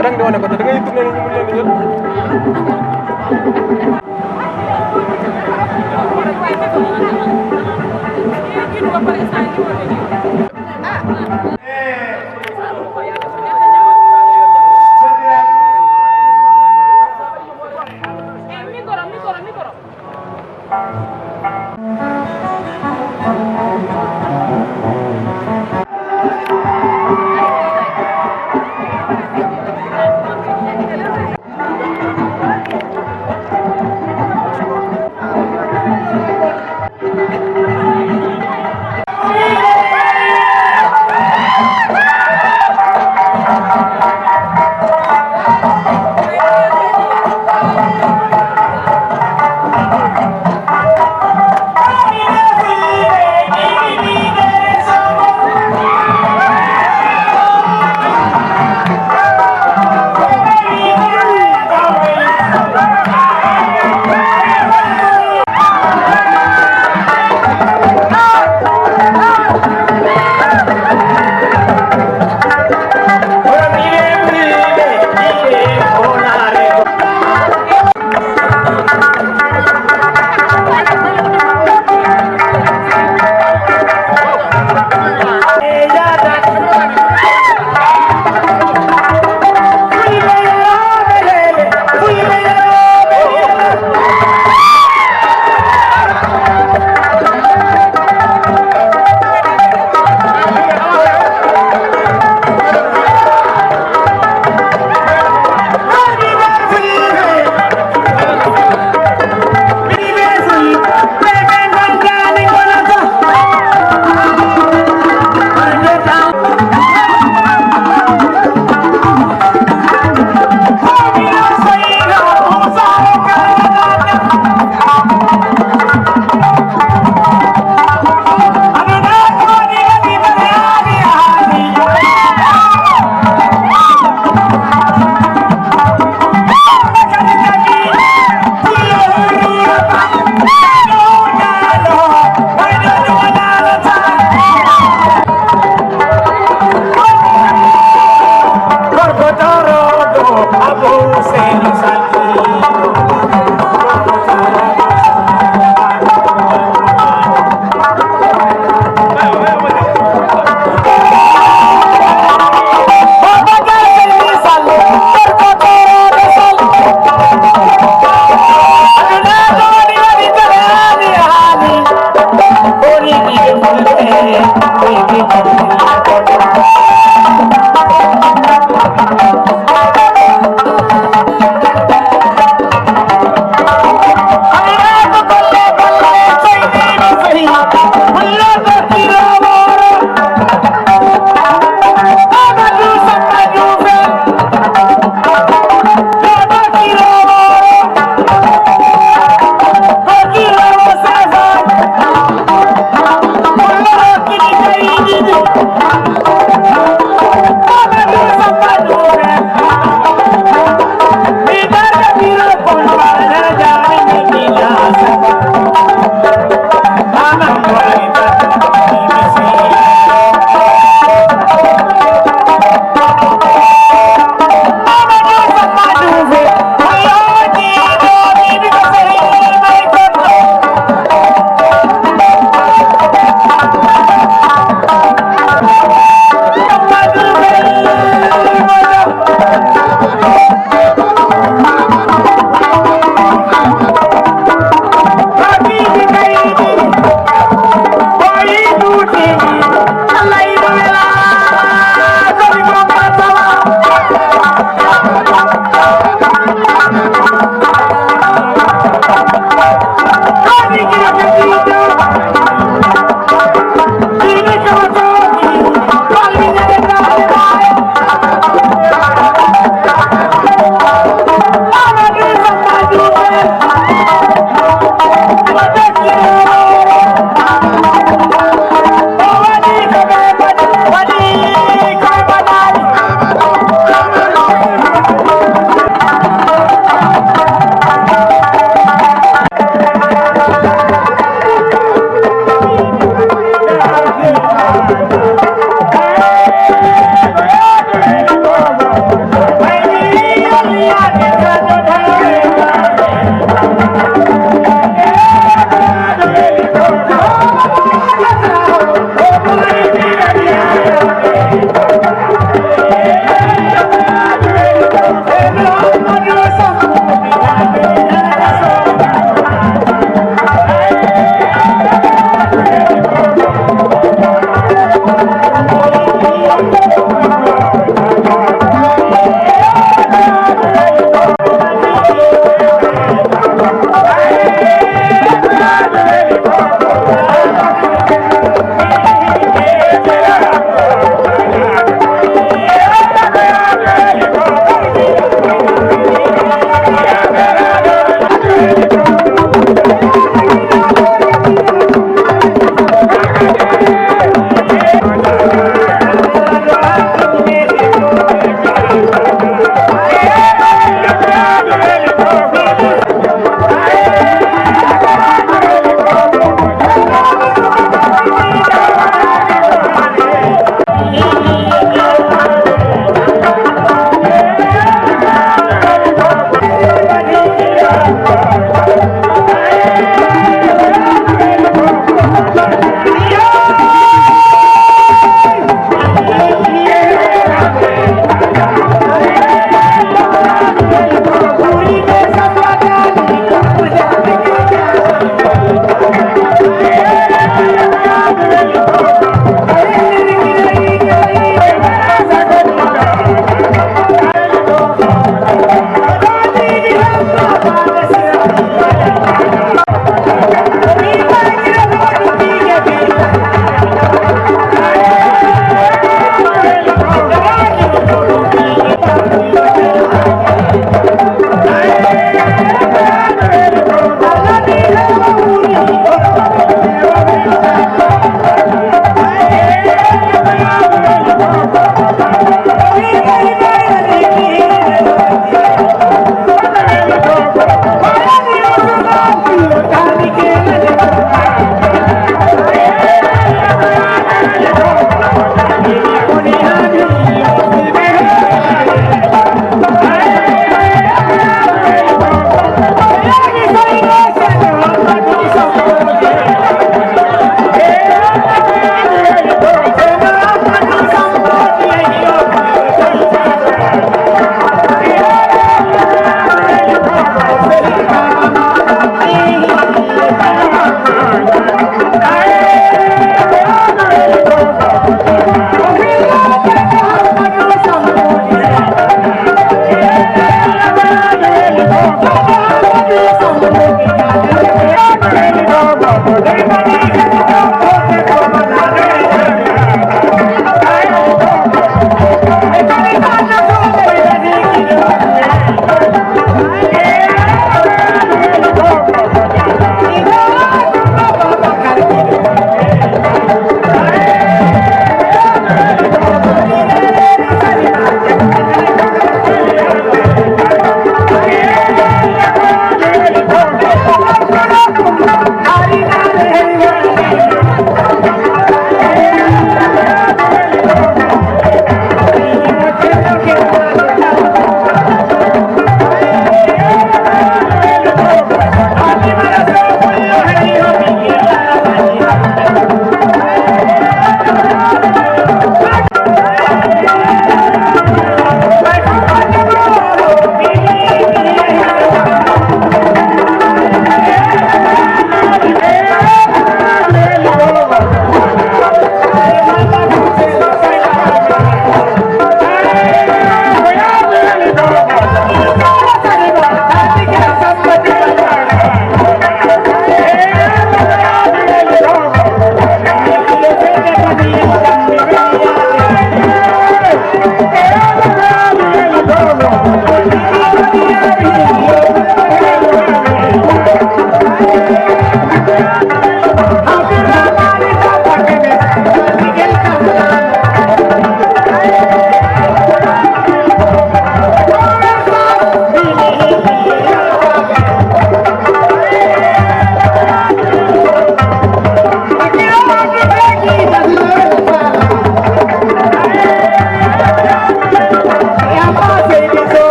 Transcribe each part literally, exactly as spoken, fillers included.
Rang di wane ko da ngay tourner ni mu leen di jël.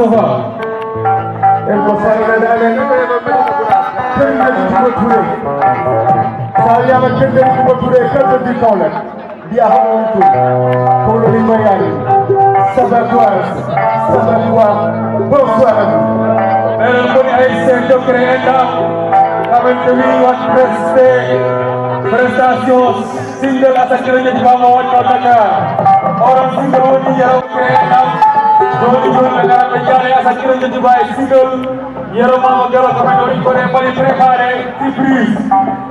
Moustapha. En ko salminde amen. Kelle Ɗiɗi Touré. Sa wiyama Kelle Ɗiɗi Touré, kelle di Kaolack. Mbiya hono on tun. Kono ɗin mayani. Sabadoise. Sabadois. Bonsoir à vous. Ɓen woni haïtien jokre enɗam. Kamen ko wi wat preste. Prestation. Single Assane Kilo Ñetti Ba mo wonno Dakar. Oɗon single woni Yero Créateur. Joni joni ɓe ngara ɓe jaale Assane Kilo Ñetti Ba e single Yero Mama Gero ko men woni ko ɗe mbaɗi préparé surprise.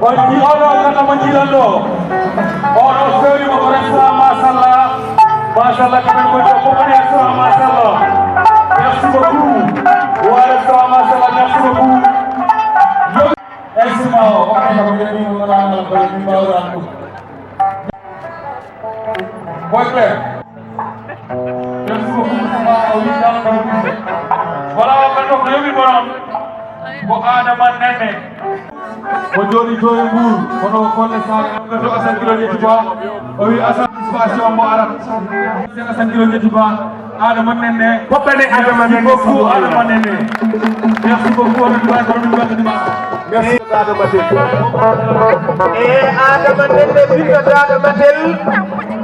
On ji oɗo kata mo jiilan ɗo. Oɗo fewi mo ko restaurant Machallah. Machallah ko men woni ko fof woni restaurant Machallah. Merci beaucoup. Wa restaurant Machallah, merci beaucoup. Yo Instrument o, ko ɓay ko ɓe min wonano ko min mbawrano ɗum. Boy Claire. Merci beaucoup, Ousmane, o wi jam ko ɗum. Voilà, o ɓe ɗo ko yoɓi bonon. Ko Adama Nene. Ko joni to e Mbour, kono Kolle Sarr, o ɓe to Assane Kilo Ñetti Ba. O wi Assane, participation mo arat. Assane Kilo Ñetti Ba. Adama Nene. Poppane Adama Nene. Merci beaucoup, Adama Nene. Merci beaucoup, Adama Nene. Merci, Adama Nene. E Adama Nene, ɓiɗɗo Daado Matel.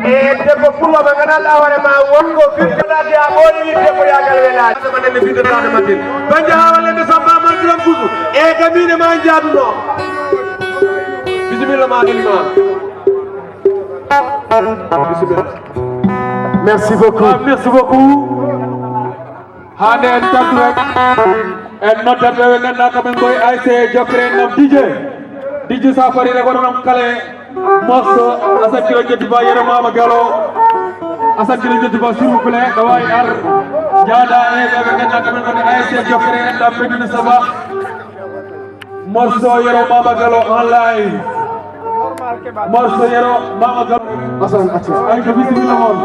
E debbo pullo mo ganduɗa hoore ma wonko ɓiɗɗo daade a ɓooyi debbo yagal welaade. Adama Nene, ɓiɗɗo Daado Matel. Banje hawa lende Samba ma Biram Kusu. E gamine ma jaaduno. Bisimilla ma, Elimane. Bisimilla. Merci beaucoup. Ah, merci beaucoup. Hande en tagdu rek, en noddat ɓe ɓe ngannduɗaa kamen koye A S C Jokkere Enɗam, D J. D J, sa pari rek, waɗanon kale morceau. Asan Giro Jeddi Ba, Yero Mama Galo. Asan Giro Jeddi Ba, s'il vous plaît, ɗo wawi ar jaada e ɓe ɓe ngannduɗaa kamen koye A S C Jokkere Enɗam, Medina Saba. Morceau Yero Mama Galo en live. Morceau Yero Mama Galo. Asan, acca. Ay, ko bisimilla mon.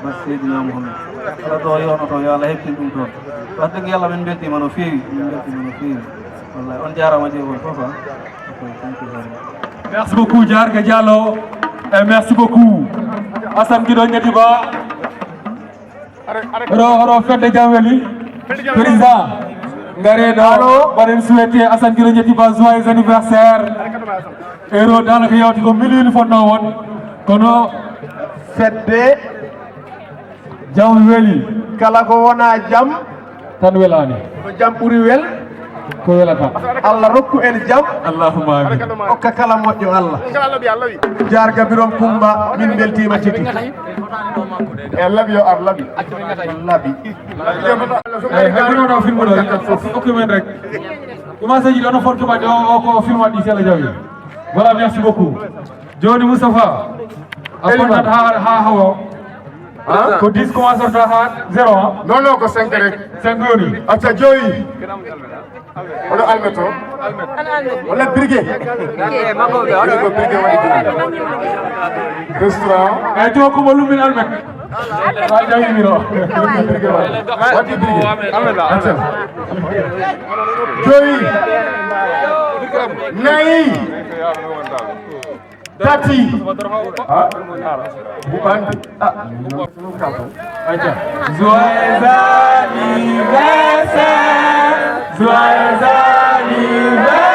Barke Seydina Muhammad. Kala ɗo yewnoto, yo Allah heɓtin ɗum toon. Wax dëgg Yàlla, min mbeltiima no feewi, min mbeltiima no feewi. Wallahi, on jaaraama, ƴeewol fof, ah. Ok, thank you very much. Merci beaucoup, Jarga Diallo. Et merci beaucoup, Assane Guido Gnadiba. Horo, horo fedde Jam Weli. Président, ngare ɗo. Allô? Mbaɗen souhaiter Assane Guido Gnadiba joyeux anniversaire. Heure o daanaka yawti ko minuit fotnoo won. Kono fedde Jam Weli. Kala ko wona jam tan welaani. Ko jam ɓuri wel. Ko welata. Allah rokku en jam. Allahumma amin. Okka kala moƴƴo Allah. Jarga Birom Kumba, min mbeltiima tigi. E laɓi yo ar laɓi. Laɓi. Eyi, hay ko noon o filmuɗo, okku men rek. Commencé ji ɗo no foti waɗde o, o ko film waɗi sela jawi. Voilà, merci beaucoup. Jooni Moustapha, a Elimane. Bonnat haa, haa hawa. Ah? Ko dix commencé ta haa zéro, ah? Non, non, ko cinq rek. Cinq yoni. Acca, joyi. Oɗo almet o? Walla birge? Birge ko birge waɗi ɗum. Restaurant. Ay, to ko mo lumin almet. Wa jawi miro. Birge waɗi. Waɗi birge. Acca. Joyi. Nayi. Tati. Ah. Buɓanti. Ah. Aca. Joyeux anniversaire. Joyeux anniversaire.